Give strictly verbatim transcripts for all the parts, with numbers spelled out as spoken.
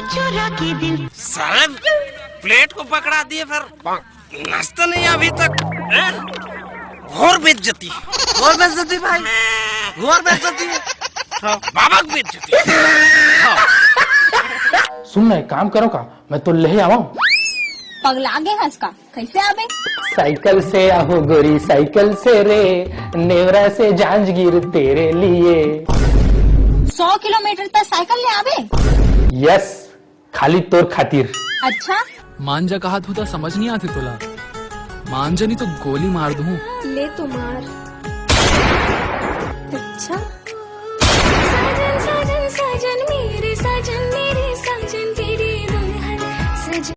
सारे प्लेट को पकड़ा दिए, फिर नाश्ता नहीं अभी तक, हैं? घोर बेइज्जती। घोर बेइज्जती भाई, घोर बेइज्जती। हाँ, बाबा की बेइज्जती। हाँ। सुन ना, एक काम करो का, मैं तो ले आवा। पगला गे हस का? कैसे आबे? साइकिल से आहो गोरी, साइकिल से रे, नेवरा से जांजगीर तेरे लिए। सौ किलोमीटर तक साइकिल ले आबे? यस, खाली तोर खातिर। अच्छा। मान जा कहा तू तो समझ नहीं आती तोला। मान जा नहीं तो गोली मार दूं। ले तो मार। अच्छा। साजन, साजन, साजन, मेरे साजन, मेरे साजन, तेरी दुल्हन सजन।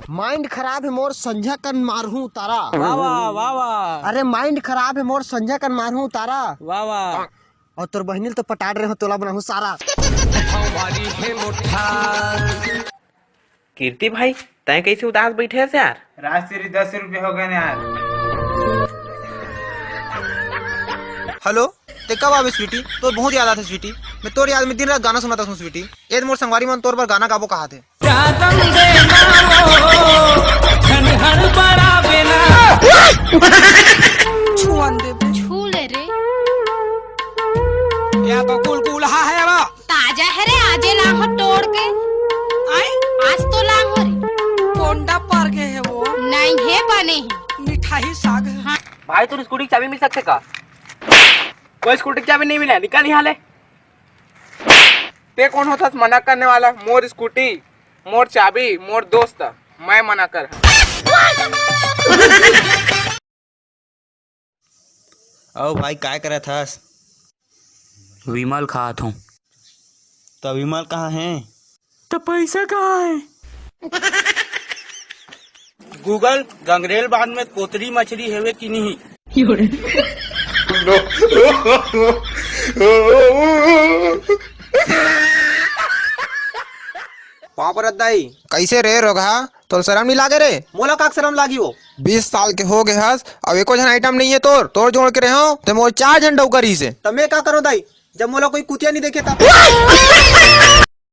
माइंड खराब हे मोर, संझा कन मारहूं तारा। वाह, वाह, वाह, वाह। अरे माइंड खराब हे मोर, संझा कन मारहूं तारा। वाह, वाह। अउ तोर बहिनी ल तो पटाड़ रहे हो, तोला बनाहूं सारा। कीर्ति भाई, तैं कैसे उदास बैठे हस यार? राज तेरी दस रुपये हो गए ना यार। हेलो, ते कब आवे स्वीटी? तोर बहुत याद आथे स्वीटी। मैं तोर याद में दिन रात गाना सुनत हूँ स्वीटी। ए मोर संगवारी मन तोर बर गाना गाबो कहा थे। छुअन दे बे। छू ले रे। या तो गुलगुला है बा। ताजा है रे, आजे लांग हो तोड़ के। आई? आज तो लांग हो रे। कोंडा पर गए है वो। नहीं है बने ही। मिठाई साग है। हाँ। भाई, तोर स्कूटी की चाबी मिल सकथे का? कोई स्कूटी की चाबी नहीं मिले, निकल यहाँ ले। ते कौन होथस मना करने वाला? मोर स्कूटी, मोर चाबी, मोर दोस्त, मैं मना कर। अउ भाई, काय करत हस? विमल खात हूँ। त विमल कहाँ है? त पैसा कहाँ है? गूगल, गंगरेल बांध में कोतरी मछली हेवे कि नहीं? पाँव परत दाई। कैसे रे रोगहा, तोर शरम नहीं लागे रे? मोला का शरम लागी हो? बीस साल के हो गए हस, अब एको झन आइटम नहीं है तोर। तोर जोड़ के रहे हो, ते मोर चार झन डौका रही से। त मैं का करो दाई, जब मोला कोई कुतिया नहीं देखे तब।